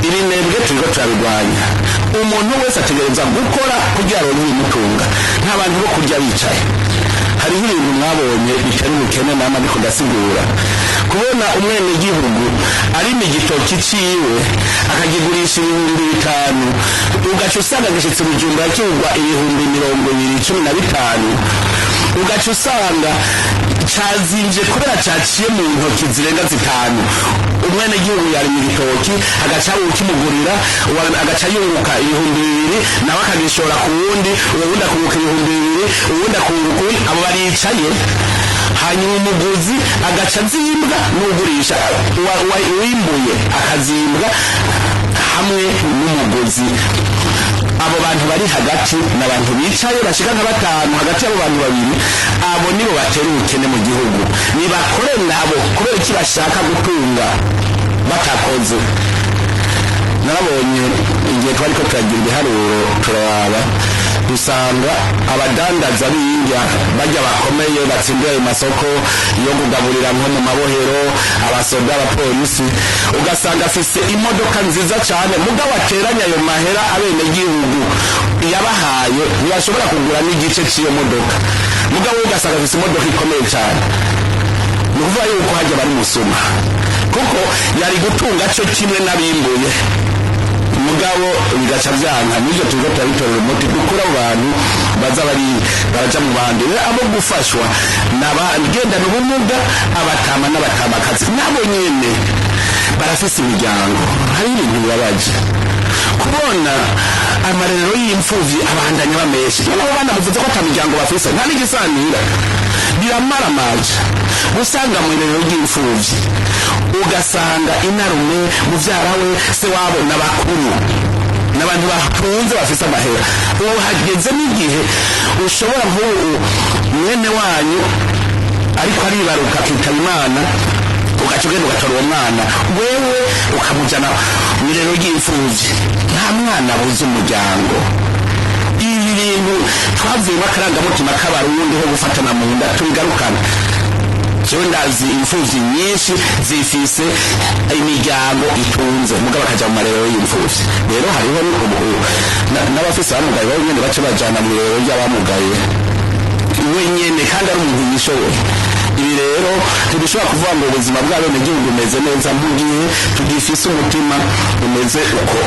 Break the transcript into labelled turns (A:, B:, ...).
A: Ibinebwe turiko turabirwanya. Umuntu wese ategereza gukora kugira aronke ibimutunga. Nta bantu bo kurya bicaye. Hariho ibintu mwabonye bitari ubukene, nama ndiko ndasigura. Kubona umwenegihugu arima igitoki ciwe akakigurisha 5000, ugaca usanga gishitse Bujumbura kigurwa 20,000, 15, ugaca usanga cazimvye kubera caciye mu ntoki zirenga zitanu. Umwenegihugu yarimye igitoki, agaca ukimugurira, agaca yunguka 2000, nawe akagishora ku wundi, uwo wundi akunguka 2000, uwundi akunguka uwundi. Abo baricaye, hanyuma umuguzi agaca azimbwa n'ugurisha, uwimbuye akazimbwa hamwe n'umuguzi. Abo bantu bari hagati ni abantu bicaye bashika nka batanu hagati y'abo bantu babiri. Abo nibo batera ubukene mu gihugu. Nibakore nabo. Kubera iki bashaka gutunga batakoze? Narabonye igihe twariko turagira ibiharuro, turaraba dusanga abadandaza b'indya bajya bakomeye batsindira ayo masoko yo kugaburira nko mu mabohero, abasoda, abapolisi, ugasanga afise imodoka nziza cyane, mugabo ateranya ayo mahera abenegihugu yabahaye, ntibashobora kugura n'igice cy'iyo modoka. Mugabo we ugasanga afise imodoka ikomeye cyane. Ni ukuvuga yuko hajya bari musuma, kuko yari gutunga cyo kimwe n'abimbuye, mugabo bigaca byanka. Nibyo turiko turabitorera umuti, dukura abo bantu baza bari baraja mu bandi. Rero abo gufashwa n'abagendana ubumuga, abatama n'abatamakazi, nabo nyene barafise imiryango. Hari ibintu bibabaje kubona amarerero y'imfuvyi abandanya bameshe. Noneho bana muvuze ko ata miryango bafise, nta n'igisanira. Biramaramaje gusanga mu irerero ry'imfuvyi ugasanga inarume, muvyara we, se wabo n'abakuru n'abantu batunze bafise amahera. Ubu hageze n'igihe ushobora nk'ubu mwene wanyu ariko aribaruka akitaba Imana, ugaca ugenda ugatora uwo mwana wewe ukamujana mu irerero ry'imfuvyi. Nta mwana abuze umuryango. Ibi bintu twavuyemo akarangamutima k'Abarundi ho gufatana mu nda, tubigarukana. Jewe ndazi imfuvyi nyinshi zifise imiryango itunze, mugabo bakaja mu marerero y'imfuvyi. Rero hariho n'abafise abamugaye bo nyene baca bajana mu irerero ry'abamugaye wenyene, kandi ari umuntu yishoboye. Ibi rero ntidushobora kuvuga ngo ubuzima bw'abenegihugu bumeze neza mu gihe tugifise umutima umeze uko.